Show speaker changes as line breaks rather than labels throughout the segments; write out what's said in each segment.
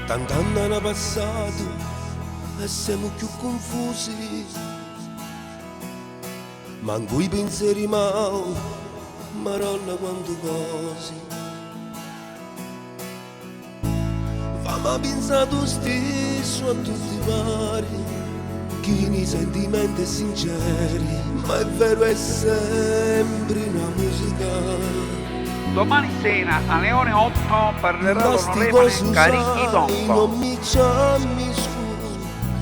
Tant'anni hanno passato e siamo più confusi. Manco i pensieri ma, Madonna quante cose. Ma pensato stesso a tutti pari, chi nei sentimenti sinceri, ma è vero è sempre una musica.
Domani sera alle ore 8 parlerà
Ma sti
l'onorevole
cose
Carichi
usai
Dongo.
non mi ci ammisco,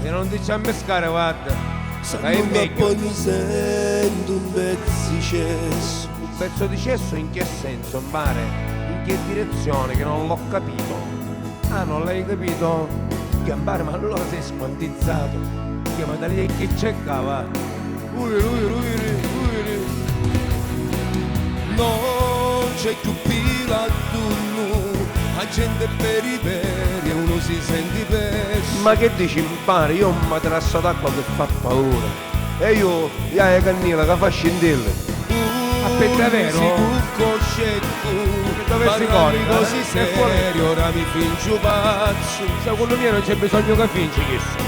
Se non ti ci ammiscare, guarda.
se
Dai, è
non che
meglio.
poi mi sento un pezzicesso.
Un pezzo di cesso in che senso, mbare? In che direzione? Che non l'ho capito. Ah, non l'hai capito? Gambare, ma allora sei squantizzato. Chiama da lì che cercava. Ui, ui, ui, ui,
Non c'è più pilattuno, la gente per i peri e uno si sente perso.
Ma che dici, mbare? Io ho un materasso d'acqua che fa paura. E io, ia cannila che fa scintille. Aspetta, è vero?
Che
dove si corica,
così
eh?
serio, ora mi fingo pazzo.
Secondo me non c'è bisogno che fingi questo.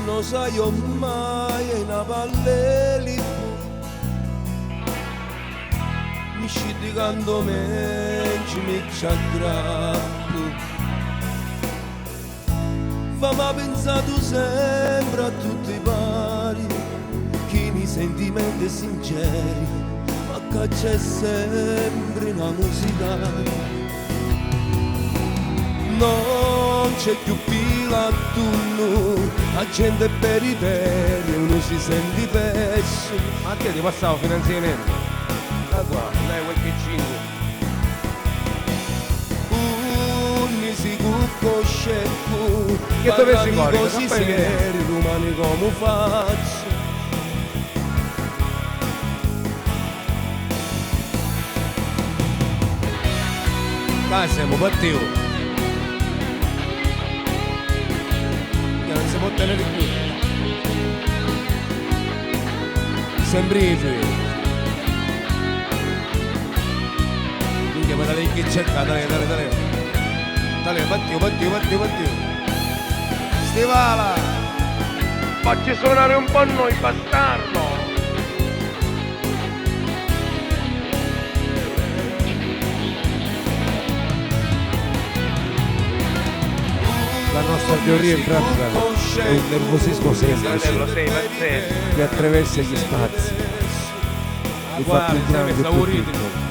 Non sai ormai è una pallelippo. Mi scidicando menci mi ci aggrappo. Va ma pensato sempre a tutti i pari, chi nei sentimenti sinceri, ma che c'è sempre una musica. Non c'è più pilattuno, la gente per i peri, uno si sente perso.
Ma che ti passavo finanziamento? Da qua, dai qualche 5.
Unni si cucco scecco,
Che dove si
parlami
corica?
così
Non fai vedere.
seri, domani come faccio?
Dai, siamo partiti. Che non si può tenere più. Sempre lui. Minchia, ma da lei che cerca, dai, dai, dai. Dai, partio, partio, partio, partio. Stivala! Facci suonare un po' a noi, bastardo! La nostra teoria in pratica è un nervosismo semplice
Fratello, sei pazzesco.
che attraversa gli spazi e fa più grande e più piccolo.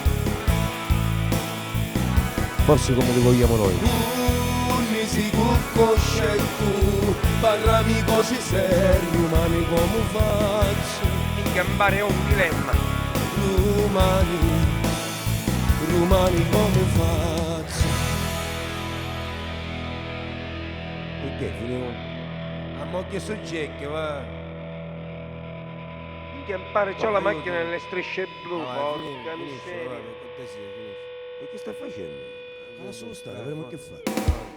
Forse come li vogliamo noi.
Unni si cucco scecco, parlami così seri, umani come faccio?
Gambare è un dilemma.
Rumani, rumani come faccio?
Perché finiamo? A mo' chiesto Jack, va.
Gambare, c'ho la
Ma io
macchina
ti-
nelle strisce blu,
Vai,
porca
finisci, finisci,
miseria.
va, per cortesia, finisci.
E che stai facendo?
Lasciamo stare, vedremo che fa.